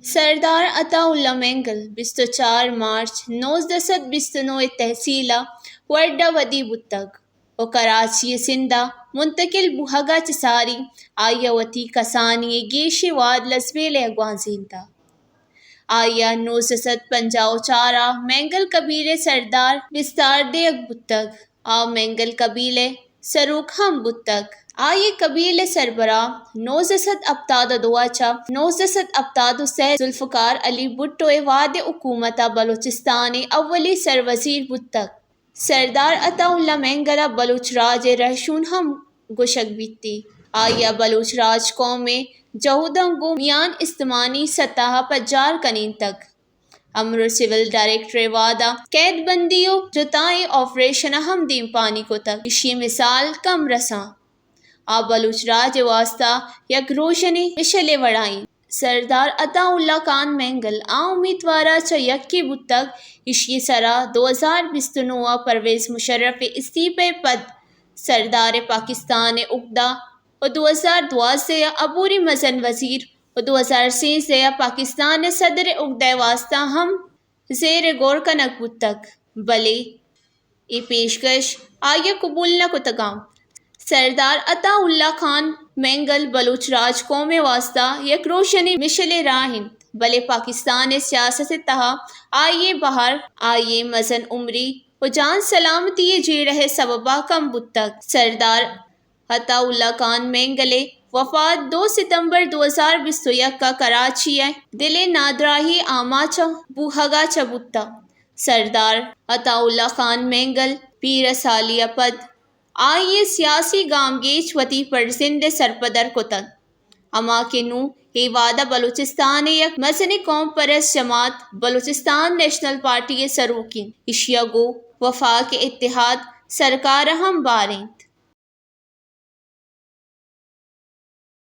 سردار عطا اللہ مینگل بیست ءُ چار مارچ نوزدہ سد بیست ءُ نو ءَ تحصیل ءَ وڈھ ءَ ودی بوتگ ءُ کراچی ءَ سندھ ءَ منتقل بوہگ ءَ چہ ساری آئی ءَ وتی کسانی ءِ گیشیں واد لزبیلہ ءَ گوانزینتگ۔ آئی ءَ نوزدہ سد پنجاہ ءُ چار ءَ مینگل قبیلہ ءِ سردار بستار دیگ بوتگ۔ آ مینگل قبیلہ ءِ سروک ہم بوتگ۔ آئی ءِ قبیلہ ءِ سربراہ نوزدہ سد ہپتاد ءُ دو ءَ چہ نوزدہ سد ہپتاد ءُ سئے ذوالفقار علی بھٹو ءِ وہد ءِ حکومت ءَ بلوچستان ءِ اولی سروزیر بوتگ۔ سردار عطا اللہ مینگل ءَ بلوچ راج ءِ رہشون ہم گوشگ بیتی۔ آئی ءَ بلوچ راج قوم ءِ جہداں گوں میان استمانی سطح ءَ پجار کنینتگ۔ امر ءُ سول ڈائریکٹر ءِ وہد ءَ قید بندی ءُ جتائیں آپریشن ءَ ہم دیمپانی کتگ۔ ایشی ءِ مثال کم رساں۔ آ بلوچ راج ءِ واستہ یک روژنیں مشل ءِ وڑا اِنت۔ سردار عطا اللہ خان مینگل آ امیتوار ءَ چہ یکے بوتگ، ایشی ءِ سرا دو ہزار بیست ءُ نو ءَ پرویز مشرف ءِ استیپہ ءِ پد سردار ءِ پاکستان ءِ اگدہ ءُ دو ہزار دوازدہ ءَ عبوری مزن وزیر ءُ دو ہزار سیزدہ ءَ پاکستان ءِ صدر ءِ اگدہ ءِ واستہ ہم زیر غور کنگ بوتگ، بلے اے پیشکش آئی ءَ قبول نہ کتگ اَنت۔ سردار عطا اللہ خان مینگل بلوچ راج قوم ءِ واستہ یک روژنیں مشل ءِ راہ اِنت، بلے پاکستان ءِ سیاست ءِ تہا آئی ءِ بہر، آئی ءِ مزن عمری ءُ جان سلامتی ءِ جیڑہ ءِ سبب ءَ کم بوتگ۔ سردار عطا اللہ خان مینگل ءِ وفات دو ستمبر دو ہزار بیست ءُ یک ءَ کراچی ءِ دل ءِ نادراہی آماچ ءَ بوہگ ءَ چہ بوتگ۔ سردار عطا اللہ خان مینگل ءِ پیر سالی ءَ پد آئی ءِ سیاسی گامگیج وتی پرزند ءَ سرپدر کتگ، ہما کہ نوں اے وہد ءَ بلوچستان ءِ یک مزنیں قوم پرست جماعت بلوچستان نیشنل پارٹی ءِ سروک اِنت۔ ایشی ءَ گوں وفاق ءِ اتحاد سرکار ءَ ہم بار اِنت۔